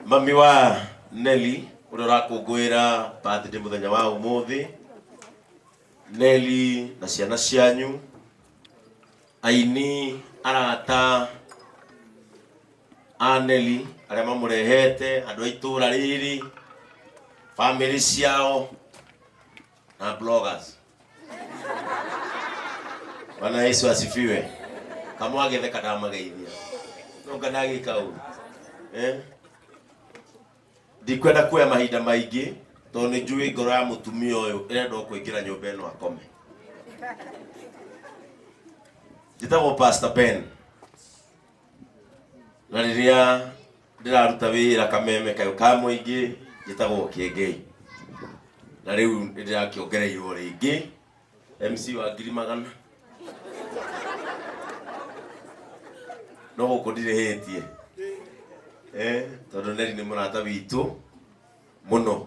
Mami wa Nelly ũrĩa ũrakũngũĩra birthday mũthenya wa ũmũthĩ. Nelly na ciana cianyu, aini, arata a Nelly arĩa mamũrehete, andũ a itũra rĩrĩ, famĩlĩ ciao na bloggers. Bwana Yesu asifiwe. Kamwagetheka ndamageithia. No ngandagĩka ũru. Eh? Ndikwenda kuoya mahinda maingĩ tondũ nĩ njũĩ ngoro ya mũtumia ũyũ ĩrenda o kũingĩra nyũmba ĩno akome. Njĩtagwo Pastor Ben na rĩrĩa ndĩraruta wĩra kameme kayũ ka mũingĩ njĩtagwo Kĩengei na rĩu nĩ ndĩrakĩongereirwo rĩngĩ MC wa 100,000 no gũkũ ndirĩhĩtie eh, tondũ Neri nĩ mũrata witũ mũno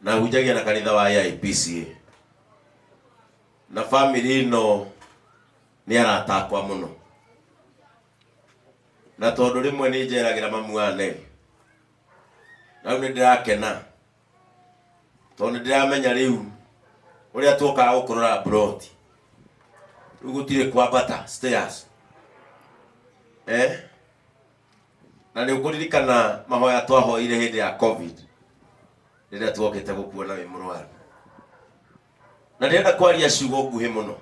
na hunjagia na kanitha wa AIPCA na famĩlĩ ĩno nĩ arata akwa mũno na tondũ rĩmwe nĩ njeragĩra mamu wa Neri na rĩu nĩ ndĩrakena tondũ nĩ ndĩramenya rĩu ũrĩa tuokaga gũkũrora mburoti rĩu gũtirĩ kwambata stairs eh? Na nĩ ũkũririkana mahoya twahoire hĩndĩ ya COVID rĩrĩa tuokĩte gũkuona wĩ mũrwaru. Na ndĩrenda kwaria ciugo nguhĩ mũno,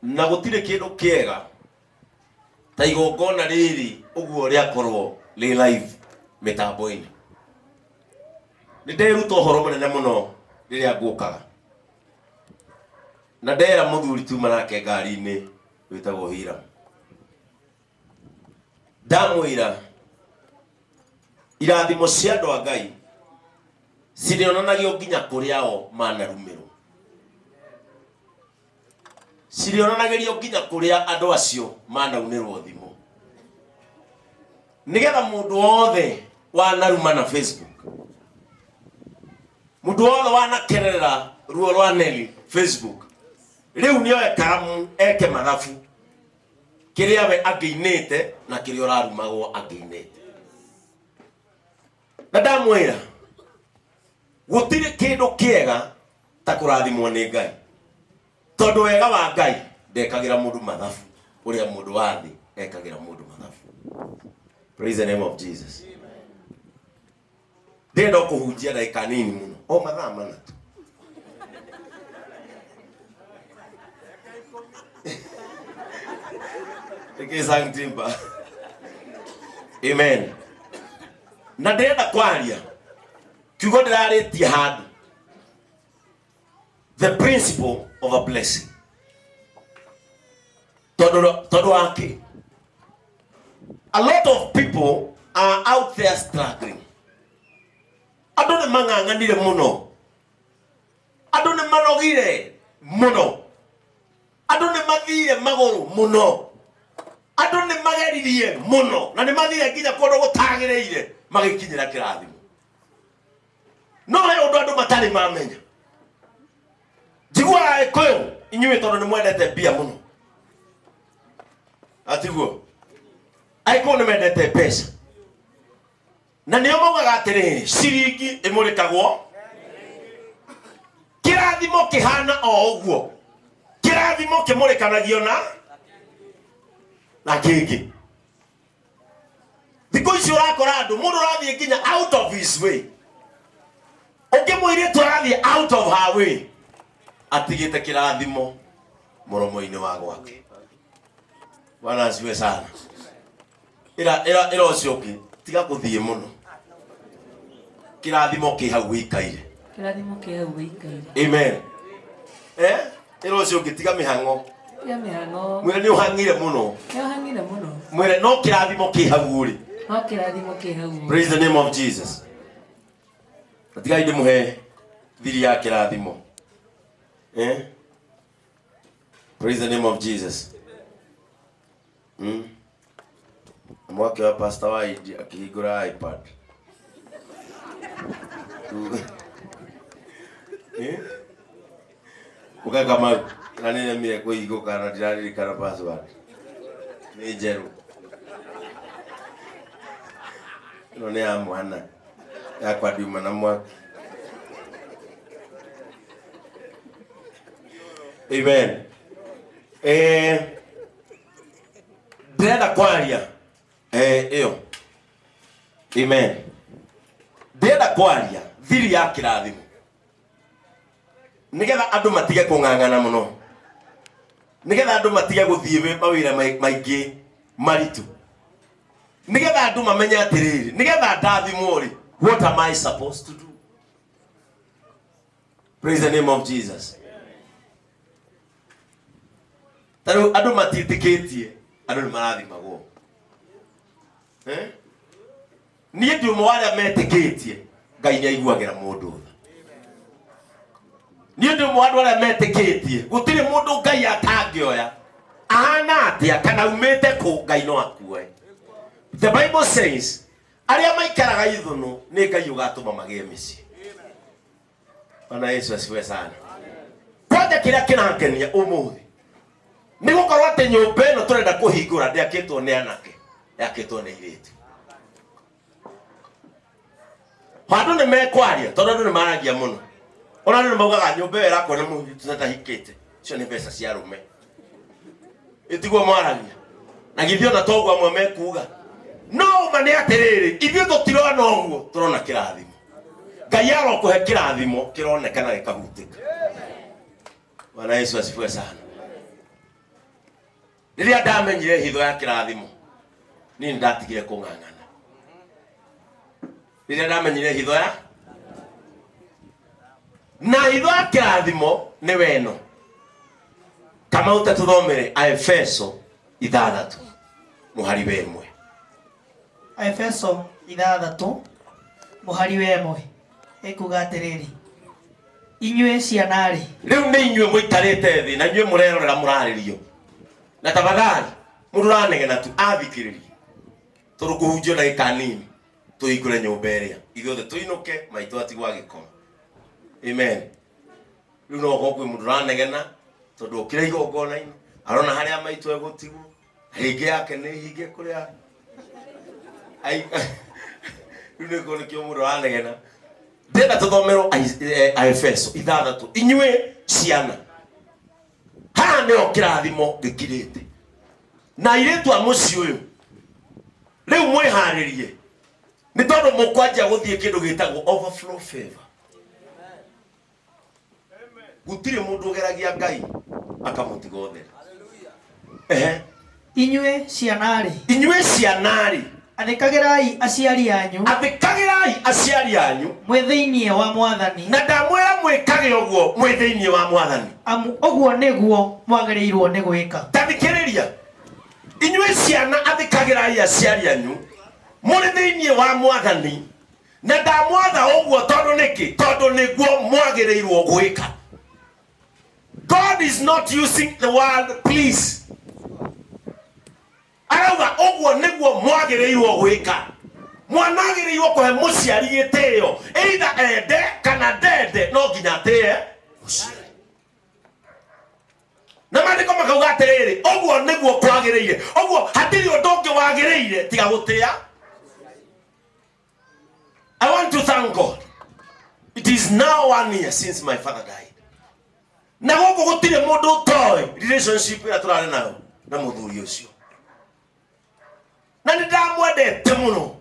na gũtirĩ kĩndũ kĩega ta igongona rĩrĩ ũguo rĩakorwo rĩ live mĩtambo-inĩ. Nĩ nderuta ũhoro mũnene mũno rĩrĩa ngũkaga, na ndera mũthuri tuma nake ngari-inĩ wĩtagwo Hiram, ndamwĩra irathimo cia andũ a Ngai cirĩonanagio nginya kũrĩa o manarumĩrwo, cirĩonanagĩrio nginya kũrĩa andũ acio manaunĩrwo thimũ, nĩgetha mũndũ wothe wanaruma na Facebook, mũndũ wothe wanakererera ruo rwa Nelly Facebook, rĩu nĩoe karamu eke mathabu kĩrĩa we angĩinĩte na kĩrĩa ũrarumagwo angĩinĩte. Na ndamwĩra gũtirĩ kĩndũ kĩega ta kũrathimwo nĩ Ngai, tondũ wega wa Ngai ndekagĩra mũndũ mathabu ũrĩa mũndũ wa thĩ ekagĩra mũndũ mathabu. Praise the name of Jesus. Ndĩrenda o kũhunjia ndagĩka nini mũno, o mathaa mana tu. Ĩkĩcangtimba. Amen. Na ndĩrenda kwaria kiugo ndĩrarĩtie handũ, the principle of a blessing, tondũ wake a lot of people are out there struggling. Andũ nĩ mang'ang'anire mũno, andũ nĩ manogire mũno, andũ nĩ mathire magũrũ mũno, andũ nĩ mageririe mũno na nĩ mathire nginya kũndũ gũtagĩrĩire magĩkinyĩra kĩrathimo. No he ũndũ andũ matarĩ mamenya. Njiguaga Agĩkũyũ inyuĩ tondũ nĩ mwendete mbia mũno, atiguo? Agĩkũyũ nĩ mendete mbeca na nĩo maugaga atĩrĩrĩ, ciringi ĩmũrĩkagwo. Kĩrathimo kĩhana o ũguo, kĩrathimo kĩmũrĩkanagio na kĩngĩ. Thikũ ici ũrakora andũ, mũndũ ũrathiĩ nginya out of his way, ũngĩ mũirĩtu arathiĩ out of her way atigĩte kĩrathimo mũromo-inĩ wa gwake. Bwana asifiwe sana. Ĩra ĩra ĩra ũcio ũngĩ, tiga gũthiĩ mũno, kĩrathimo kĩ hau wĩikaire. Kĩrathimo kĩ hau wĩikaire. Amen. Eh, ĩra ũcio ũngĩ, tiga mĩhang'o. Tiga mĩhang'o. Mwĩre nĩ ũhang'ire mũno. Nĩ ũhang'ire mũno. Mwĩre no kĩrathimo kĩ hau ũrĩ. No kĩrathimo kĩ hau ũrĩ. Praise the name of Jesus. Na tigai ndĩmũhe thiri ya kĩrathimo, eh? Praise the name of Jesus. Mwake wa pastor wa India akĩhingũra iPad. Eh? Ũgeka mau na nĩremire kũhingũka na ndiraririkana password nĩ njerũ. Ĩno nĩ ya mwana yakwa ndiuma na mwaki. Amen. Ndĩrenda kwaria ĩyo. Amen. Ndĩrenda kwaria thiri ya kĩrathimo nigetha andũ matige kũng'ang'ana mũno, nigetha andũ matige gũthiĩ mawĩra maingĩ maritũ, nigetha andũ mamenye atĩrĩrĩ, nigetha ndathimwo rĩ, what am I supposed to do? Praise the name of Jesus. Ta rĩu andũ matiĩtĩkĩtie andũ nĩ marathimagwo. Niĩ ndi ũmwe wa arĩa metĩkĩtie Ngai nĩ aiguagĩra mũndũ tha. Niĩ ndi ũmwe wa andũ arĩa metĩkĩtie gũtirĩ mũndũ Ngai atangĩoya ahana atĩa kana umĩte kũ, Ngai no akuoe. The Bible says arĩa maikaraga ithũnũ nĩ Ngai ũgatũma magĩe mĩciĩ. Bwana Yesu asifiwe sana. Kwanja kĩrĩa kĩrangenia ũmũthĩ nĩ gũkorwo atĩ nyũmba ĩno tũrenda kũhingũra ndĩakĩtwo nĩ anake, yakĩtwo nĩ airĩtu. Andũ nĩ mekwaria tondũ andũ nĩ maragia mũno. Ona andũ nĩ maugaga nyũmba ĩyo ĩrakwo nĩ mũirĩtu na ndahikĩte, icio nĩ mbeca cia arũme. Ĩtiguo mwaragia na githĩ ona toguo amwe mekuga. No ũma nĩ atĩrĩrĩ, ithuĩ tũtirona ũguo, tũrona kĩrathimo. Ngai arokũhe kĩrathimo kĩronekana gĩkahutĩka. Bwana Yesu asifiwe sana. Rĩrĩa ndamenyire hitho ya kĩrathimo, niĩ nĩndatigire kũng'ang'ana. Rĩrĩa ndamenyire hitho ya na hitho ya kĩrathimo nĩ weno. Kamau ta tũthomere Aefeso 6 mũhari wa 1. Aefeso 6 mũhari wa 1 ĩkuga atĩrĩrĩ, inyuĩ ciana-rĩ, rĩu nĩ inyuĩ mũikarĩte thĩ na inyuĩ mũrerorera mũrarĩrio, na tafadhali mũndũ ũranegena tu athikĩrĩrie, tondũ kũhunjio ndagĩka nini tũhingũre nyũmba ĩrĩa ithuothe tũinũke, maitũ atigwo agĩkoma. Amen. Rĩu no ũkorwo kwĩ mũndũ ũranegena tondũ okire igongona-inĩ arona harĩa maitũ egũtigwo, rĩngĩ yake nĩ hinge kũrĩa rĩu nĩkuo nĩkĩo mũndũ ũranegena. Ndĩrenda tũthomerwo Aefeso 6. Inyuĩ ciana, haha nĩho kĩrathimo gĩkirĩte na airĩtu a mũciĩ ũyũ. Rĩu mwĩharĩrie nĩ tondũ mũkwanjia gũthiĩ kĩndũ gĩtagwo overflow favor. Gũtirĩ mũndũ ũgeragia Ngai akamũtiga ũtheri. Ehe. Inyuĩ ciana-rĩ, inyuĩ ciana-rĩ, athĩkagĩrai aciari anyu, athĩkagĩrai aciari anyu mwĩ thĩinĩ wa Mwathani, na ndamwĩra mwĩkage ũguo mwĩ thĩinĩ wa Mwathani, amu ũguo nĩguo mwagĩrĩirwo nĩ gwĩka. Tathikĩrĩria, inyuĩ ciana athĩkagĩrai aciari anyu mũrĩ thĩinĩ wa Mwathani, na ndamwatha ũguo tondũ nĩkĩ? Tondũ nĩguo mwagĩrĩirwo gwĩka. God is not using the word please. Arauga ũguo nĩguo mwagĩrĩirwo gwĩka. Mwana agĩrĩirwo kũhe mũciari gĩtĩo, either ende kana ndende, no nginya atĩe mũciari. Na maandĩko makauga atĩrĩrĩ, ũguo nĩguo kwagĩrĩire. Ũguo hatirĩ ũndũ ũngĩ wagĩrĩire tiga gũtĩa. I want to thank God. It is now 1 year since my father died. Na gũkũ gũtirĩ mũndũ ũtoĩ relationship ĩrĩa tũrarĩ nayo na mũthuri ũcio. Na nĩ ndamwendete mũno.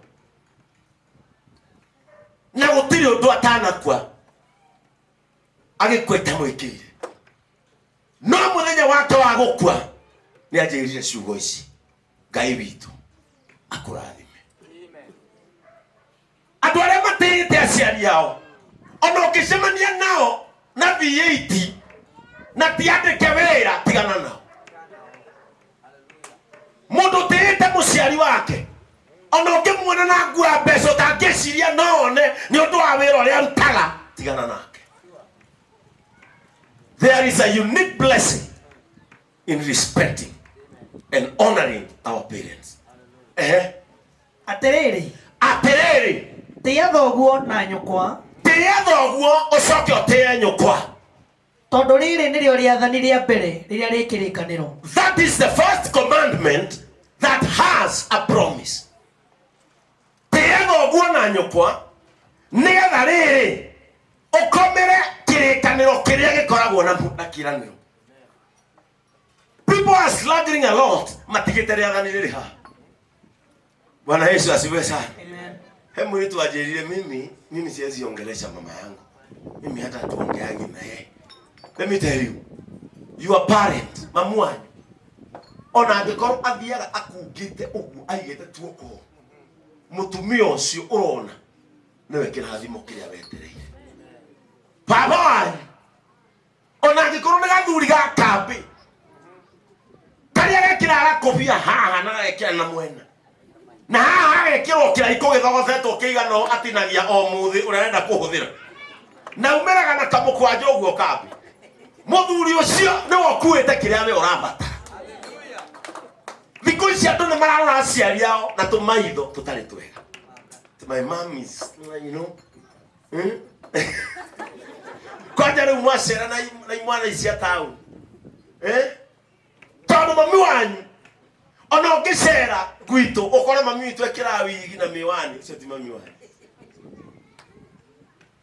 Na gũtirĩ ũndũ atanakua agĩkua itamwĩkĩire. No mũthenya wake wa gũkua nĩ anjĩrire ciugo ici, Ngai witũ akũrathime. Andũ arĩa matĩĩte aciari ao, ona ũngĩcemania nao na V8 na ti andĩke wĩra, tigana nao. Mũndũ ũtĩĩte mũciari wake, ona ũngĩmuona na nguo ya mbeca ũtangĩciria no one nĩ ũndũ wa wĩra ũrĩa arutaga, tigana nake. There is a unique blessing in respecting and honoring our parents. Atĩrĩrĩ, Atĩrĩrĩ, tĩĩa thoguo na nyũkwa, tĩĩa thoguo ũcoke ũtĩe nyũkwa, tondũ rĩrĩ nĩrĩo rĩathani rĩa mbere rĩrĩa rĩ kĩrĩkanĩro. That is the first commandment that has a promise. Tĩĩa thoguo Thoguo na nyũkwa nĩgetha rĩrĩ ũkomere kĩrĩkanĩro kĩrĩa gĩkoragwo na na kĩĩranĩro. People are struggling a lot matigĩte rĩathani rĩrĩ haha. Bwana Yesu asifiwe sana. Amen. He mwiritu anjĩrire mimi siwezi ongelesha mama yangu. Mimi hata tuongeangi na yeye. Let me tell you. Your parent, mamu wanyu. Ona angĩkorwo athiaga akungĩte ũguo aigĩte tuoko. Mũtumia ũcio ũrona nĩwe kĩrathimo kĩrĩa wetereire. Baba wanyu ona angĩkorwo nĩ gathuri ga kambĩ karĩa gekĩra gakobia haha na gagekĩra na mwena na haha hagekĩrwo kĩraikũ gĩthogothetwo kĩigana ũũ atinagia o mũthĩ ũrĩa arenda kũhũthĩra na umĩraga na kamũkwanja ũguo kambĩ mũthuri ũcio nĩwe ũkuĩte kĩrĩa we ũrabatara. Thikũ ici andũ nĩ mararora aciari ao na tũmaitho tũtarĩ twega. My mom is, you know, Kwanja rĩu mwacera na imwana ici cia taũni. Eh? Tondũ mami wanyu ona ũngĩcera gwitũ ũkore mami witũ ekĩraga wigi na miwani, ũcio ti mami wanyu.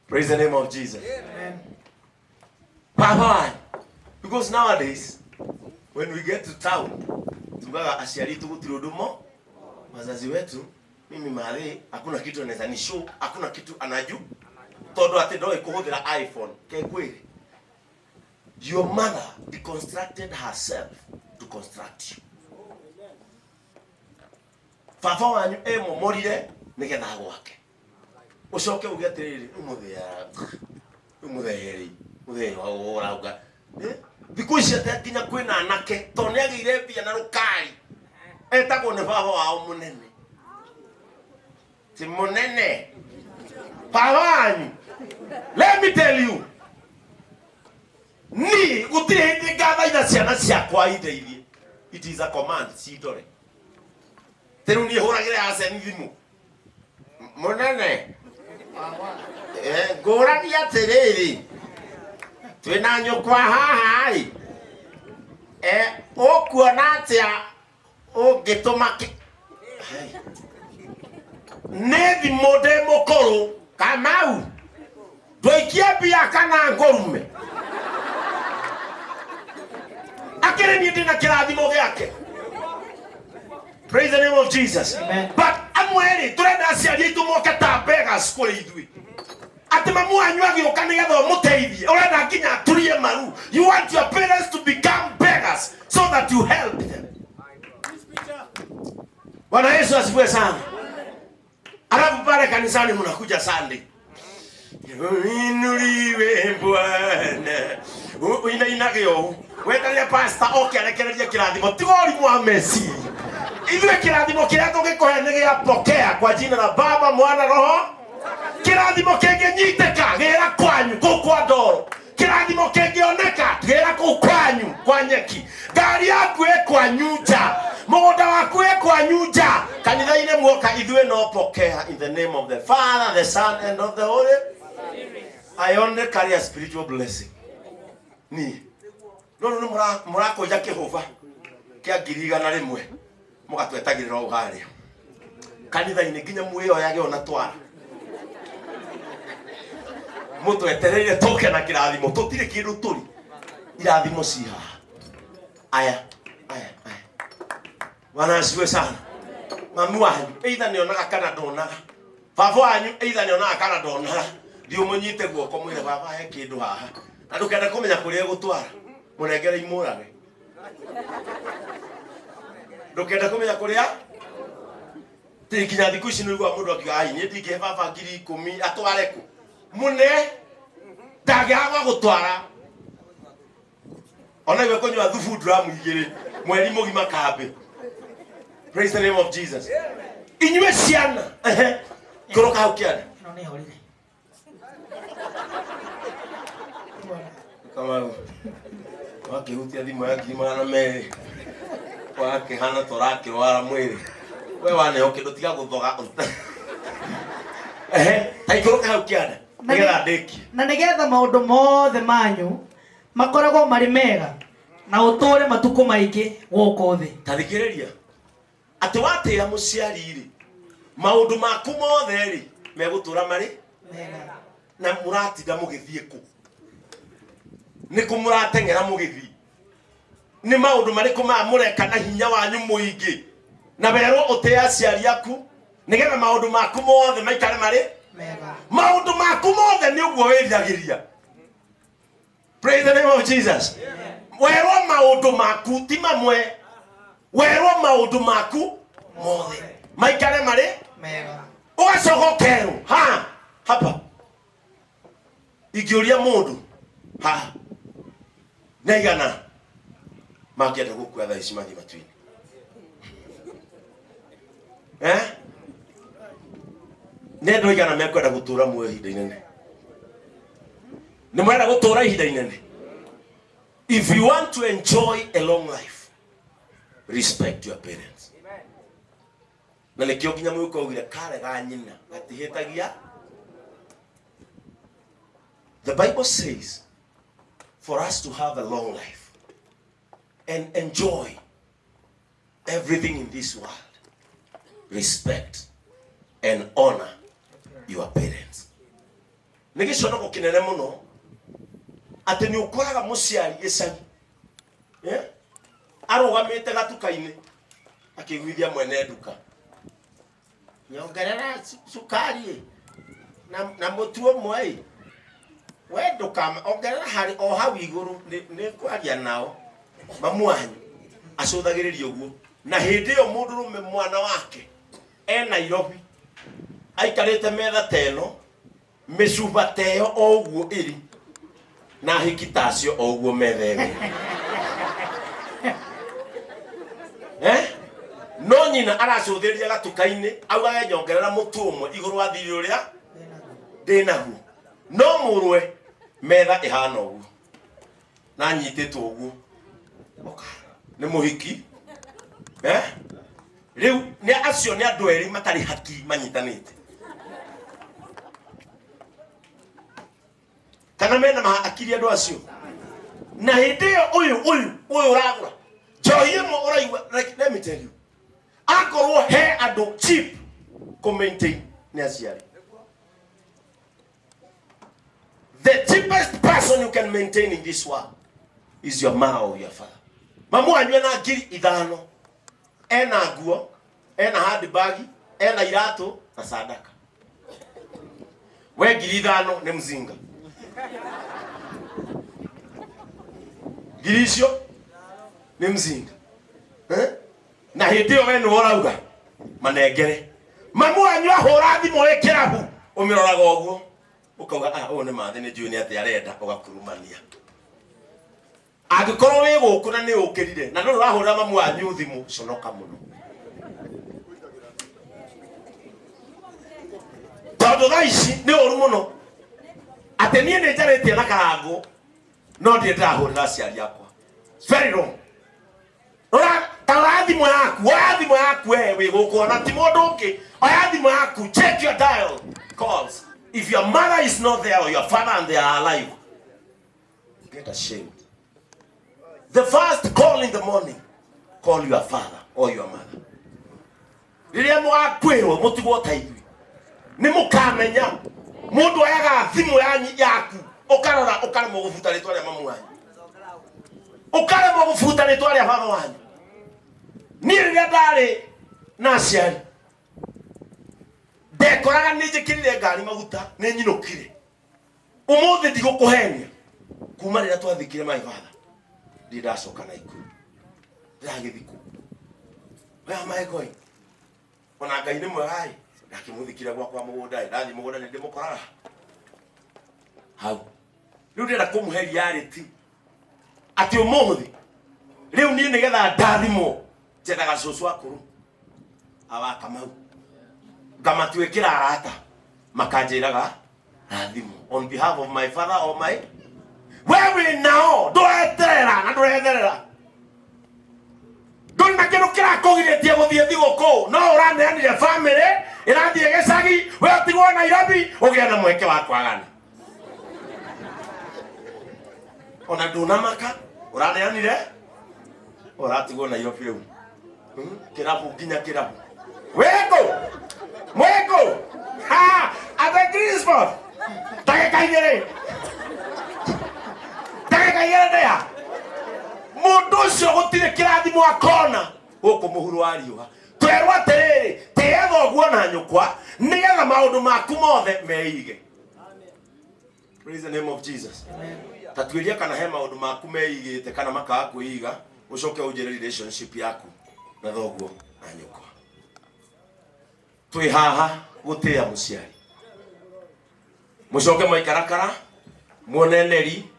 Praise the name of Jesus. Amen. Baba wanyu. Because nowadays when we get to town tugaga aciari itũ gũtirĩ ũndũ mo wazazi wetu mimi marĩ hakuna kitu anaweza ni show hakuna kitu anaju tondu ati ndoĩ kũhũthĩra iPhone kekwĩre. Your mother deconstructed herself to construct you. Baba wanyu emomorire nĩgetha gwake ũcoke uge atĩrĩrĩ ũmũthĩa mũthee ũrauga thikũ ici atĩ nginya kwĩna anake tondũ nĩ agĩire mbia na rũkari etagwo nĩ baba wao mũnene ti mũnene baba wanyu. Let me tell you, ni gũtirĩ hĩndĩ ngathaitha ciana ciakwa indeithie. It is a command cindore. Te rĩu niĩ hũragĩre Arsene thimũ mũnene ngũragia atĩrĩrĩ twĩna nyũkwa haha ĩ ũkuona atĩa ũngĩtũma nĩ thimũ ndĩ mũkũrũ Kamau ndwaikie mbia kana ngũrume akĩrĩ niĩ ndĩna kĩrathimo gĩake. Praise the name of Jesus. Amen. But amwe rĩ tũrenda aciari aitũ moke ta beggars kũrĩ ithuĩ atĩ mamu wanyu agĩũka nĩgetha ũmũteithie ũrenda nginya aturie maru. You want your parents to become beggars so that you help them. Bwana Yesu asifiwe sana. Alafu pale kanisani mnakuja Sunday. Inuliwe Bwana. Uinainage ũũ. Weterere pastor oke arekererie kĩrathimo. Tiga ũrimũ wa meciria. Ithuĩ kĩrathimo kĩrĩa tũngĩkũhe nĩ gĩa pokea kwa jina la Baba, Mwana, Roho. Kĩrathimo kĩngĩnyitĩka gĩra kwanyu kũu kwa ndoro. Kĩrathimo kĩngĩoneka gĩra kũu kwanyu kwa nyeki. Ngari yaku ĩ kwanyu nja. Mũgũnda waku ĩ kwanyu nja. Kanitha-inĩ muoka ithuĩ no pokea in the name of the Father, the Son and of the Holy. I only carry a spiritual blessing. Ni. No no mũrakũnja kĩhũba kĩa 100,000 mũgatwetagĩrĩra ũũ harĩa kanitha-inĩ nginya mwĩyoyage ona twara mũtwetereire tũke na kĩrathimo tũtirĩ kĩndũ tũrĩ irathimo ci haha. Aya aya aya. Bwana asifiwe sana. Mami wanyu either nĩonaga kana ndonaga, baba wanyu either nĩonaga kana ndonaga, thiĩ ũmũnyite guoko mwĩre baba he kĩndũ haha na ndũkende kũmenya kũrĩa egũtwara mũnengere imũrage ndũkende kũmenya kũrĩa tĩ nginya thikũ ici nĩũiguaga mũndũ akiuga ai niĩ ndingĩhe baba 10,000 atware kũ mũne ndangĩaga gwa gũtwara ona iwe kũnyua thubu dramu 2 mweri mũgima kambĩ. Praise the name of Jesus. Inyuĩ ciana ngoro hau kĩanda No nĩ horire. Kamau wakĩhutia thimũ ya 200,000 wakĩhana ta ũrakĩrwara mwĩrĩ we waneo kĩndũ tiga gũthoga. Ta ikũrũka hau kĩanda nĩgetha ndĩkie. Na nĩgetha maũndũ mothe manyu makoragwo marĩ mega na ũtũũre matukũ maingĩ gũkũ thĩ. Ta thikĩrĩria atĩ watĩĩa mũciari rĩ Maũndũ maku mothe rĩ megũtũra marĩ Mega. Na mũratinda mũgĩthiĩ kũ? Nĩ kũ mũrateng'era mũgĩthiĩ? Nĩ maũndũ marĩkũ maya mũreka na hinya wanyu mũingĩ? Na werwo ũtĩe aciari aku nĩgetha maũndũ maku mothe maikare marĩ Mega. Maũndũ maku mothe nĩ ũguo wĩriragĩria. Praise the name of Jesus. Werwo maũndũ maku ti mamwe, werwo maũndũ maku mothe maikare marĩ Mega. Ũgacoka ũkerwo ha hapa ingĩũria mũndũ haha nĩ aigana mangĩenda gũkua thaa ici mathiĩ matu-inĩ, eh? Nĩ andũ aigana mekwenda gũtũra muoyo ihinda inene? Nĩ mwenda gũtũra ihinda inene? If you want to enjoy a long life, respect your parents. Na nĩkĩo nginya mũgĩkũyũ augire kare ga nyina gatihĩtagia. The Bible says for us to have a long life and enjoy everything in this world, respect and honor your parents. Nĩ gĩconoko kĩnene mũno atĩ nĩ ũkoraga mũciari gĩcagi, eh? Arũgamĩte gatuka-inĩ akĩiguithia mwene nduka, nyongerera cukari na mũtu ũmwe ĩ we ndũkama ongerera harĩ o hau igũrũ nĩ kwaria nao mamu wanyu acũthagĩrĩria ũguo. Na hĩndĩ ĩyo mũndũrũme mwana wake e Nairobi aikarĩte metha ta ĩno, mĩcuba ta ĩyo o ũguo ĩrĩ na hiki tacio o ũguo metha ĩno, eh? No nyina aracũthĩrĩria gatuka-inĩ augage nyongerera mũtu ũmwe igũrũ wa thirĩ ũrĩa ndĩnaguo, no mũrwe metha ĩhana ũguo na anyitĩtwo ũguo nĩ mũhiki, eh? Rĩu nĩ acio nĩ andũ erĩ matarĩ hakiri manyitanĩte kana mena hakiri andũ acio. Na hĩndĩ ĩyo ũyũ ũyũ ũyũ ũragũra njohi ĩmwe ũraigua, like, let me tell you, akorwo he andũ cheap kũ maintain nĩ aciari. The cheapest person you can maintain in this world is your mother or your father. Mamu wanyu ena 5,000, ena nguo, ena handbag, ena iratũ na sadaka. We 5,000 nĩ mzinga. Ngiri icio nĩ mzinga, eh? Na hĩndĩ ĩyo we nĩwe ũrauga manengere. Mamu wanyu ahũra thimũ ĩ kĩrabu ũmĩroraga ũguo ũkauga, ah, ũyũ nĩ mathĩ nĩ njũĩ nĩ atĩ arenda ũgakurumania. Angĩkorwo wĩ gũkũ na nĩ ũkĩrire na ndũrĩ ũrahũrĩra mamu wanyu thimũ, conoka mũno, tondũ thaa ici nĩ ũru mũno atĩ niĩ nĩ njarĩtie na Karangũ no ndirĩ ndĩrahũrĩra aciari akwa. It's very wrong. Rora, ta rora thimũ yaku, oya thimũ yaku we wĩ gũkũ ona ti mũndũ ũngĩ, oya thimũ yaku, check your dial calls. If your mother is not there or your father and they are alive, get ashamed. The first call in the morning, call your father or your mother. Rĩrĩa mũgakwĩrwo mũtigwo ta ithuĩ nĩ mũkamenya mũndũ oyaga thimũ yaku ũkarora ũkaremwo gũbuta rĩtwa rĩa mamu wanyu, ũkaremwo gũbuta rĩtwa rĩa baba wanyu. Niĩ rĩrĩa ndarĩ na aciari ndekoraga nĩ njĩkĩrire ngari maguta nĩ nyinũkire. Ũmũthĩ ndigũkũhenia, kuma rĩrĩa twathikire my father ndirĩ ndacoka Naikuru, ndĩragĩthiĩ kũ? Where am I going? Ona Ngai nĩ mwega ĩ, ndakĩmũthikire gwakwa mũgũnda ĩ, ndathiĩ mũgũnda nĩ ndĩmũkoraga hau. Rĩu ndĩrenda kũmũhe reality atĩ ũmũthĩ rĩu niĩ nĩgetha ndathimwo njethaga cũcũ akũrũ awa Kamau ngamatuĩkĩra arata makanjĩraga rathimwo on behalf of my father or my we wĩ nao ndũreterera na ndũretherera ndũrĩ na kĩndũ kĩrakũgirĩtie gũthiĩ thigũkũ no ũraneanire famĩlĩ ĩrathiĩ gĩcagi we ũtigwo Nairobi ũgĩe na mweke wa kwagana ona ndũnamaka ũraneanire ũratigwo Nairobi rĩu. Kĩrabu nginya kĩrabu wĩkũ. Kĩrathimo akona gũkũ mũhuro wa riũa. Twerwo atĩrĩrĩ, tĩĩa thoguo na nyũkwa nĩgetha maũndũ maku mothe meige. Praise the name of Jesus. Ta tuĩria kana he maũndũ maku meigĩte kana makaga kwĩiga, ũcoke ũnjĩre relationship yaku na thoguo na nyũkwa. Twĩ haha gũtĩĩa mũciari. Mũcoke maikarakara muone Neri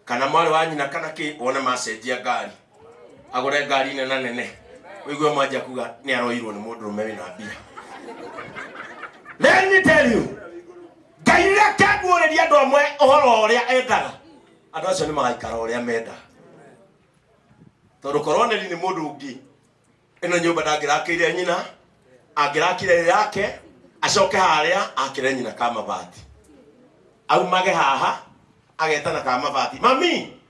kana mwarĩ wa nyina kana kĩ, wone macenjia ngari, agũre ngari nene nene, ũigue mwanjia kuga nĩ aroirwo nĩ mũndũrũme wĩna mbia. Let me tell you, Ngai rĩrĩa akĩguũrĩria andũ amwe ũhoro ũrĩa endaga, andũ acio nĩ magaikara ũrĩa mendaga. Tondũ korwo Neri nĩ mũndũ ũngĩ, ĩno nyũmba ndangĩrakĩire nyina, angĩrakire yake, acoke harĩa akĩre nyina ka mabati, aumage haha agetana ka mabati, mami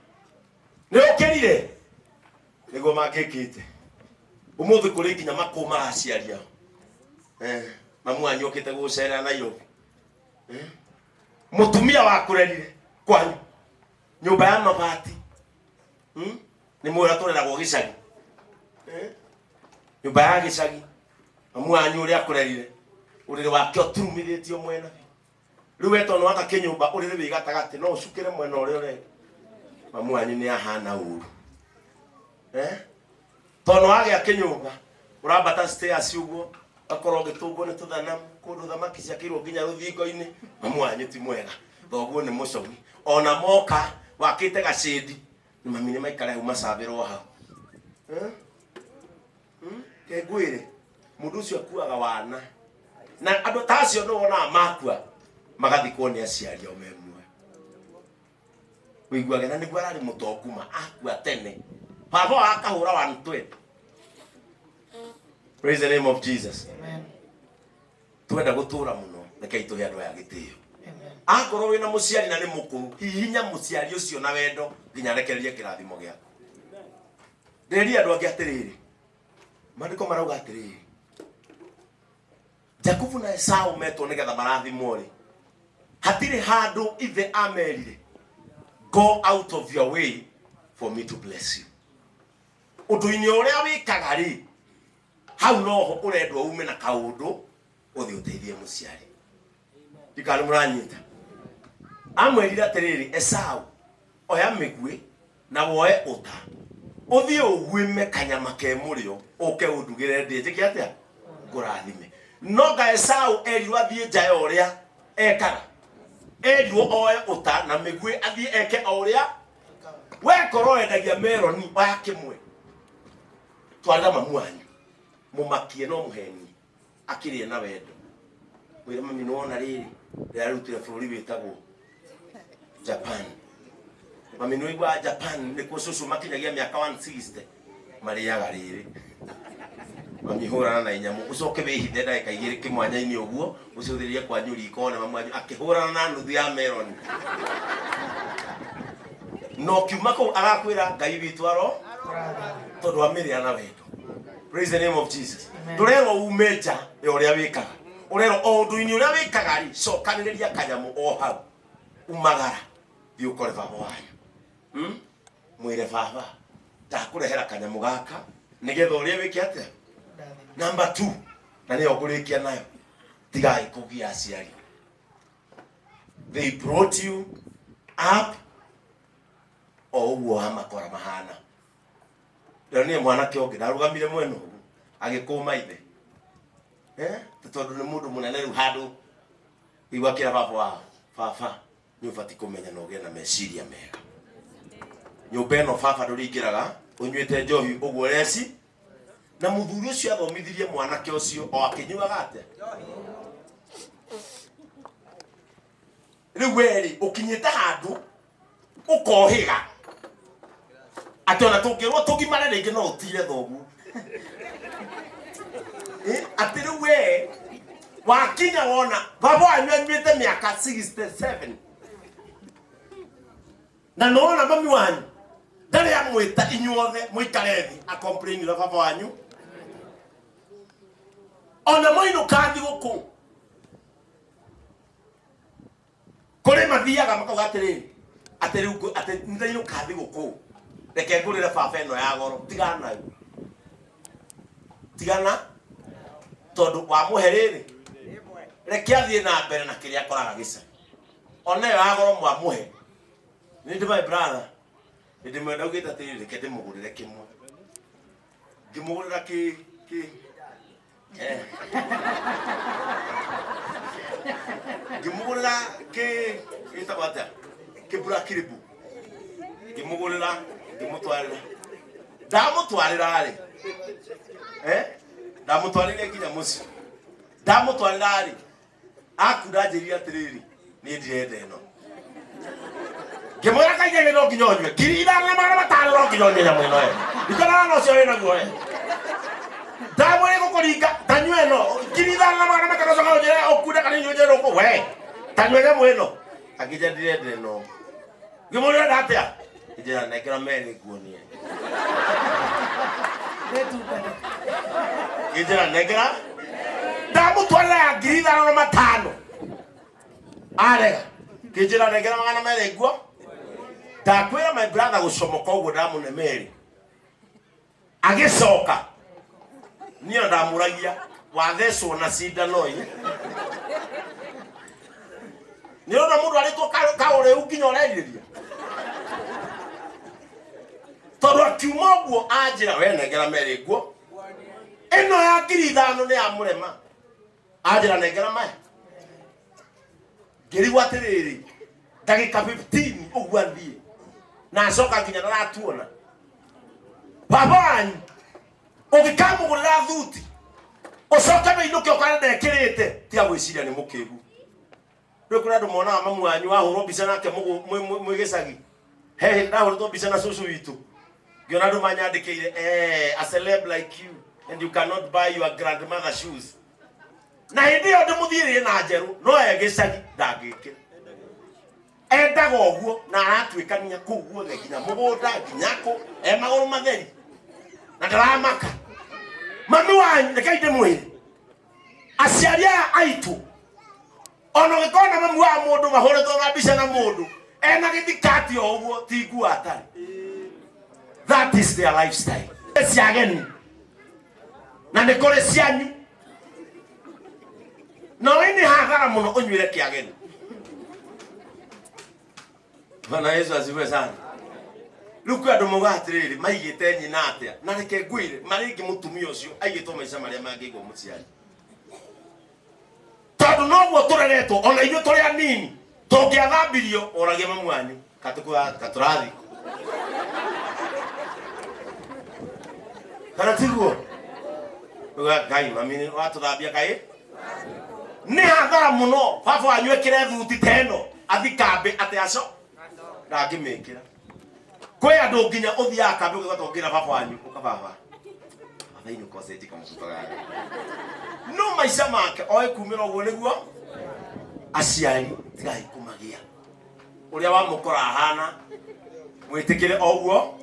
nĩ ũkĩrire, nĩguo mangĩkĩte. Ũmũthĩ kũrĩ nginya makũmaga aciari ao. Mamu wanyu okĩte gũcerera Nairobi. Mũtumia wakũrerire kwanyu nyũmba ya mabati, Nĩ mwĩra tũreragwo gĩcagi. Nyũmba ya gĩcagi, mamu wanyu ũrĩa akũrerire, ũrĩrĩ wake ũturumithĩtio mwena. Rĩu we tondũ waka kĩnyũmba ũrĩrĩ wĩ gatagatĩ, no ũcukĩre mwena ũrĩa ũrenda. Mamu wanyu nĩ ahana ũru. Tondũ wagĩa kĩnyũmba ũrambata stairs ũguo, ũgakorwo ũgĩtũngwo nĩ tũthanamu, kũndũ thamaki ciakĩirwo nginya rũthingo-inĩ. Mamu wanyu ti mwega, thoguo nĩ mũcogi. Ona moka wakĩte gacĩndi, mami nĩ maikare hau macambĩrwo hau. Ke ngwĩre, mũndũ ũcio akuaga wana. Na andũ ta acio nĩ wonaga makua, magathikwo nĩ aciari ao me muoyo. Ũiguage na nĩguo ararĩ mũtongu ma, akua tene. Baba wa akahũra 120. Praise the name of Jesus. Amen. Twenda gũtũra mũno, rekei tũhe andũ aya gĩtĩo. Amen. Akorwo wĩna mũciari na nĩ mũkũrũ, hihinya mũciari ũcio na wendo nginya arekererie kĩrathimo gĩaku. Ndĩrĩrie andũ angĩ atĩrĩrĩ, maandĩko marauga atĩrĩrĩ, Jakubu na Esau metwo nĩgetha marathimwo rĩ, hatirĩ handũ ithe amerire, go out of your way for me to bless you. Ũndũ-inĩ ũrĩa wĩkaga rĩ, hau noho ũrendwo ume na kaũndũ ũthiĩ ũteithie mũciari. Ndikana mũranyita. Amwĩrire atĩrĩrĩ, Esau, oya mĩguĩ na woe ũta, ũthiĩ ũguĩme kanyama ke mũrĩo, ũke ũndugĩre ndĩe. Njĩke atĩa? Ngũrathime. No nga Esau erirwo athiĩ nja ya ũrĩa ekaga. Erirwo oe ũta na mĩguĩ athiĩ eke o ũrĩa. We korwo wendagia meroni, oya kĩmwe. Twarĩra mamu wanyu, mũmakie no mũhenie, akĩrĩe na wendo. Mwĩre mami nĩ wona rĩrĩ, rĩrarutire bũrũri wĩtagwo Japan. Mami nĩ waigua Japan nĩkuo cũcũ makinyagia mĩaka 160 marĩaga rĩrĩ. Mami hũrana na inyamũ, ũcoke wĩhithe ndagĩka igĩrĩ kĩmwanya-inĩ ũguo, ũcũthĩrĩrie kwanyu riko wone mamu wanyu akĩhũrana na nuthu ya meroni. Na ũkiuma kũu agakwĩra Ngai witũ aro, tondũ amĩrĩa na wendo. Praise the name of Jesus. Amen. Ndũrerwo ume nja ya ũrĩa wĩkaga, ũrerwo o ũndũ-inĩ ũrĩa wĩkaga rĩ, cokanĩrĩria kanyamũ o hau, umagara thiĩ ũkore baba wanyu. Mwĩre baba ndakũrehera kanyamũ gaka nĩgetha ũrĩa wĩke atĩa. Number 2, na nĩyo ngũrĩkia nayo, tigai kũgia aciari. They brought you up o ũguo wamakora mahana. Ndĩronire mwanake ũngĩ ndarũgamire mwena ũguo agĩkũma ithe. Tondũ nĩ mũndũ mũnene rĩu handũ igua kĩra baba wao, baba nĩ ũbatiĩ kũmenya na ũgĩe na meciria mega. Nyũmba ĩno baba ndũrĩingĩraga ũnyuĩte njohi ũguo reci. Na mũthuri ũcio athomithirie mwanake ũcio o akĩnyuaga atĩa. Rĩu we rĩ ũkinyĩte handũ ũkohĩga atĩ ona tũngĩrwo tũgimare rĩngĩ no ũtire thoguo. Atĩ rĩu we wakinya wona baba wanyu anyuĩte mĩaka 67 na nona mami wanyu ndarĩ amwĩta inyuothe mũikare thĩ acomplainira baba wanyu ona mwainũka thigũkũ kũrĩ mathiaga makauga atĩrĩrĩ, atĩ rĩu atĩ nĩndainũka thigũkũ. Reke ngũrĩre baba ĩno ya goro. Tigana nayo. Tigana tondũ wamũhe rĩrĩ. Reke athiĩ na mbere na kĩrĩa akoraga gĩcagi. Ona ĩyo ya goro mwamũhe. Nĩ ndĩ my brother. Nĩ ndĩmwe ndaugĩte atĩrĩrĩ reke ndĩmũgũrĩre kĩmwe. Ngĩmũgũrĩra kĩ kĩ eh. Ngĩmũgũrĩra kĩ gĩtagwo atĩa? Kĩbura kiribu. Ngĩmũgũrĩra ngĩmũtwarĩra. Ndamũtwarĩra rĩ. Eh? Ndamũtwarĩire nginya mũciĩ. Ndamũtwarĩra rĩ. Akunda anjĩrire atĩrĩrĩ, niĩ ndirenda ĩno. Ngĩmwĩra kaigene no nginya ũnyue. 5500 no nginya ũnyue nyamũ ĩno we. Ndikanaga na ũcio wĩnaguo we. Ndamwĩra gũkũringa tanyue ĩno 5500 coka ũnjĩre ũkunde kana inyuĩ njĩre ũkũ we. Tanyue nyamũ ĩno. Akĩnjĩra ndirenda ĩno. Ngĩmũria ũrenda atĩa? Akĩnjĩra nengera merĩ nguonie. Ndĩtungata. Ngĩnjĩra nengera. Ndamũtwarĩra ya 5500. Arega. Ngĩnjĩra nengera 200 nguo. Ndakwĩra my brother gũcomoka ũguo ndamũne merĩ. Agĩcoka. Niĩ ona ndamũragia wathecwo na cindano ĩ. Nĩ ũrona mũndũ arĩtwo kaũrĩu nginya ũrerirĩria. Tondũ akiuma ũguo anjĩra we nengera merĩ nguo. Ĩno ya 5000 nĩ ya mũrema. Anjĩra nengera maya. Ngĩrigwo atĩrĩrĩ ndagĩka 15 ũguo athiĩ. Na acoka nginya ndaratuona. Baba wanyu ũngĩkamũgũrĩra thuti ũcoke wĩinũke ũkore ndekĩrĩte tiga gwĩciria nĩ mũkĩgu. Rĩu kũrĩ andũ monaga mamu wanyu wahũrwo mbica nake mwĩ gĩcagi. He hĩndĩ ndahũrĩtwo mbica na cũcũ witũ. Ngĩona andũ manyandĩkĩire, a celeb like you and you cannot buy your grandmother shoes. Na hĩndĩ ĩyo ndĩmũthiĩrĩire na njerũ no e gĩcagi ndangĩkĩra. Endaga ũguo na aratuĩkania kũu guothe nginya mũgũnda nginya kũ e magũrũ matheri na ndaramaka. Mami wanyu rekei ndĩmwĩre aciari aya aitũ ona ũngĩkorwo na mamu wa mũndũ mahũrĩtwo na mbica na mũndũ ena gĩthikati o ũguo ti nguo atarĩ. That is their lifestyle. Cia ageni na nĩ kũrĩ cianyu. Na we nĩ hathara mũno ũnyuĩre kĩageni. Bwana Yesu asifiwe sana. Rĩu kwĩ andũ maugaga atĩrĩrĩ maigĩte nyina atĩa na reke ngwĩre marĩngĩ mũtumia ũcio aigĩtwo maica marĩa mangĩigwo mũciari. Tondũ noguo tũreretwo ona ithuĩ tũrĩ anini tũngĩathambirio oragia mamu wanyu katũrathi kana tiguo? Ngai mami nĩ watũthambia kaĩ nĩ hathara mũno baba wanyu ekĩre thuti ta ĩno athi kambĩ atĩ aco ndangĩmĩkĩra. Kwĩ andũ nginya ũthiaga kambĩ ũkauga tũngĩra baba wanyu ũka baba baba inũka ũcenjie kamũbuto gaka. No maica make oĩ kumĩra ũguo nĩguo aciari tigai kũmagia. Ũrĩa wamũkora ahana mwĩtĩkĩre o ũguo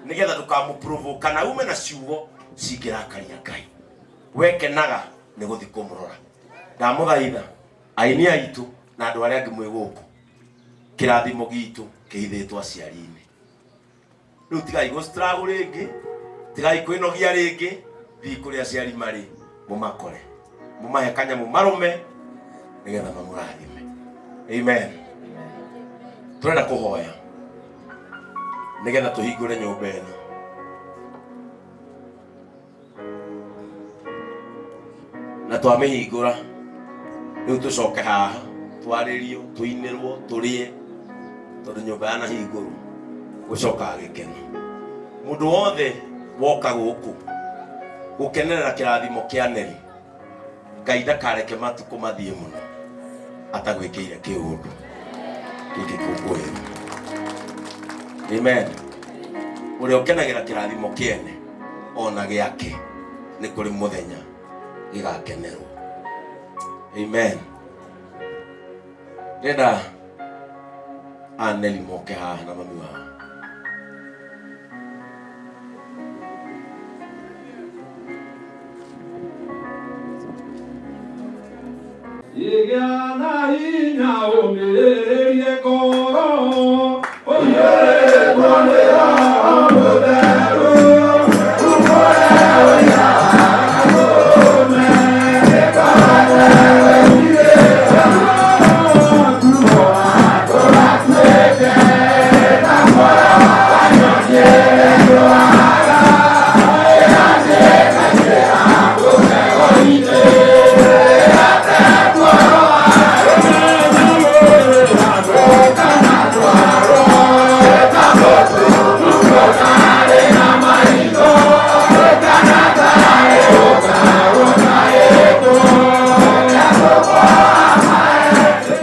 nĩgetha ndũkamũprovoke kana ume na ciugo cingĩrakaria Ngai. Wekenaga nĩ gũthiĩ kũmũrora. Ndamũthaitha aini aitũ na andũ arĩa angĩ mwĩ gũkũ kĩrathimo gitũ kĩhithĩtwo aciari-inĩ. Rĩu tigai gũ struggle rĩngĩ, tigai kwĩnogia rĩngĩ, thiĩ kũrĩa aciari marĩ mũmakore, mũmahe kanyamũ marũme nĩgetha mamũrathime. Amen. Tũrenda kũhoya nĩgetha tũhingũre nyũmba ĩno. Na twamĩhingũra rĩu tũcoke haha twarĩrio, tũinĩrwo, tũrĩe, tondũ nyũmba yanahingũrwo gũcokaga gĩkeno. Mũndũ wothe woka gũkũ gũkenerera kĩrathimo kĩa Neli, Ngai ndakareke matukũ mathiĩ mũno atagwĩkĩire kĩũndũ gĩkĩ kũngũĩro. Amen. Ũrĩa ũkenagĩra kĩrathimo kĩene ona gĩake nĩ kũrĩ mũthenya gĩgakenerwo. Amen. Ndĩrenda Aneli moke haha na mami wao. Igĩa na hinya ũmĩrĩrie ngoro, ũiyũrĩtwo nĩ roho.